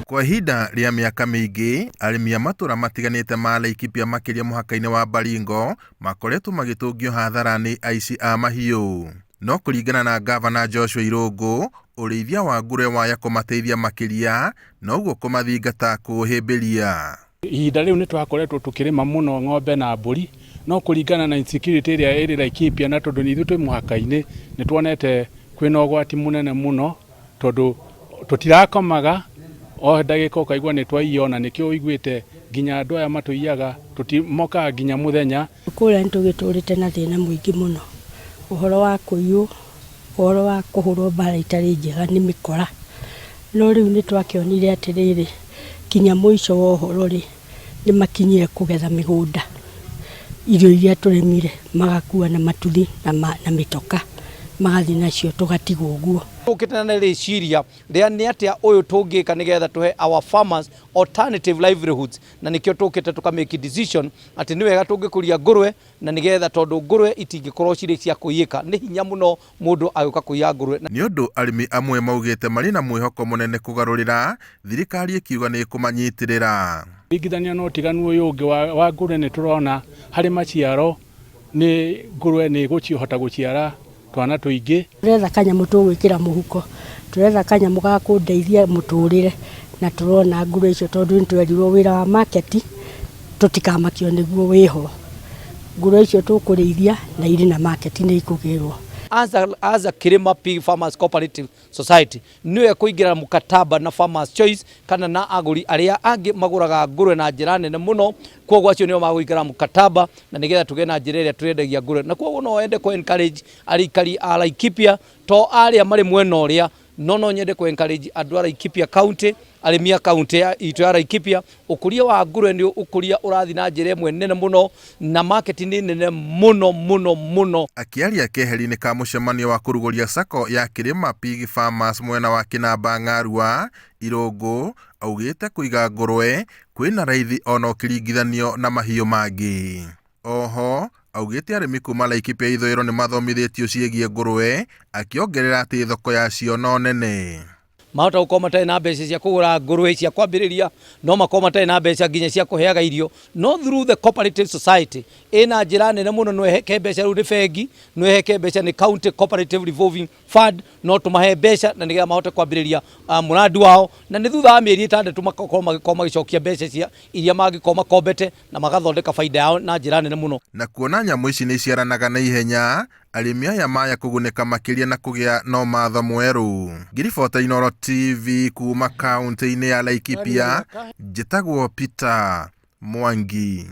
Kwa ihinda rĩa mĩaka mĩingĩ, arĩmi a matũra matiganĩte ma Laikipia makĩria mũhaka-inĩ wa Baringo makoretwo magĩtũngio hathara nĩ aici a mahiũ. No kũringana na ngavana Joshua Irũngũ, ũrĩithia wa ngũrwe waya kũmateithia makĩria noguo kũmathingata kũũhĩmbĩria. Ihinda rĩu nĩ twakoretwo tũkĩrĩma mũno ng'ombe na mbũri, no kũringana na insecurity ĩrĩa ĩrĩ Laikipia na tondũ ithuĩ twĩ mũhaka-inĩ, nĩ tuonete kwĩna ũgwati mũnene mũno tondũ tũtirakomaga, o ndagĩka ũkaigua nĩ twaiywo na nĩkĩo ũiguĩte nginya andũ aya matũiyaga mokaga nginya mũthenya. Kũrĩa nĩ tũgĩtũrĩte na thĩna mũingĩ mũno, ũhoro wa kũiywo, ũhoro wa kũhũrwo mbara itarĩ njega nĩ mĩkora. No rĩu nĩ twakĩonire atĩrĩrĩ, kinya mũico wa ũhoro rĩ, nĩ makinyire kũgetha mĩgũnda, irio iria tũrĩmire magakua na matuthi na mĩtoka, magathiĩ nacio tũgatigwo ũguo. Tũkĩte na rĩciria rĩa nĩ atĩa ũyũ tũngĩka nĩgetha tũhe our farmers alternative livelihoods, na nĩkĩo tũkĩte tũka make decision atĩ nĩ wega tũngĩkũria ngũrwe, na nĩgetha tondũ ngũrwe itingĩkorwo cirĩ cia kũiyĩka, nĩ hinya mũno mũndũ agĩũka kũiya ngũrwe. Nĩ ũndũ arĩmi amwe maugĩte marĩ na mwĩhoko mũnene kũgarũrĩra, thirikari ĩkiuga nĩ ĩkũmanyitĩrĩra. Ringithania na ũtiganu ũyũ ũngĩ wa ngũrwe nĩ tũrona harĩ maciaro nĩ ngũrwe nĩ ĩgũhota gũciara twana tũingĩ. Tũretha kanyamũ tũgwĩkĩra mũhuko, tũretha kanyamũ ga kũndeithia mũtũrĩre, na tũrona ngũrwe icio tondũ nĩ twerirwo wĩra wa market tũtikamakio nĩguo wĩho. Ngũrwe icio tũkũrĩithia na irĩ na market nĩ ikũgĩrwo. As a Kirima Pig Farmers Cooperative Society nĩwe kũingĩra mkataba na Farmers Choice kana na agũri arĩa angĩ magũraga ngũrwe na njĩra nene mũno, kwoguo acio nĩo magũingĩra mkataba na nĩgetha tũgĩe na njĩra ĩrĩa tũrendagia ngũrwe. Na kwoguo no ende kũ encourage arikari a Laikipia to arĩa marĩ mwena ũrĩa, no nyende kũ encourage andũ a Laikipia County, arĩmi a county itũ ya Laikipia, ũkũria wa ngũrwe nĩ ũkũria ũrathiĩ na njĩra ĩmwe nene mũno na market nĩ nene mũno mũno mũno. Akĩaria keheri-inĩ ka mũcemanio wa kũrugũria sacco ya Kirima Pig Farmers mwena wa Kĩnamba Ng'arua, Irũngũ, augĩte kũiga ngũrwe kwĩna raithi ona ũkĩringithanio na mahiũ mangĩ. Oho, augĩte arĩmi kuma Laikipia ithũĩro nĩ mathomithĩtio ciĩgiĩ ngũrwe, akĩongerera atĩ thoko yacio no nene. Mahota gũkorwo matarĩ na mbeca cia kũgũra ngũrwe cia kwambĩrĩria, no makorwo matarĩ na mbeca nginya cia kũheaga irio, no through the cooperative society ĩna njĩra nene mũno, no ĩheke mbeca rĩu nĩ bengi, no ĩheke mbeca nĩ county cooperative revolving fund, no tũmahe mbeca na nĩgetha mahote kwambĩrĩria mũrandi wao, na nĩ thutha wa mĩeri 6 magakorwo magĩkorwo magĩcokia mbeca cia iria mangĩkorwo makombete na magathondeka baida yao na njĩra nene mũno. Na kuona nyamũ ici nĩ iciaranaga na ihenya, arĩmi aya maya kũgunĩka makĩria na kũgĩa na ũmatho mwerũ. Ngĩribota Inooro TV kuma kaunti-inĩ ya Laikipia, njĩtagwo Peter Mwangi.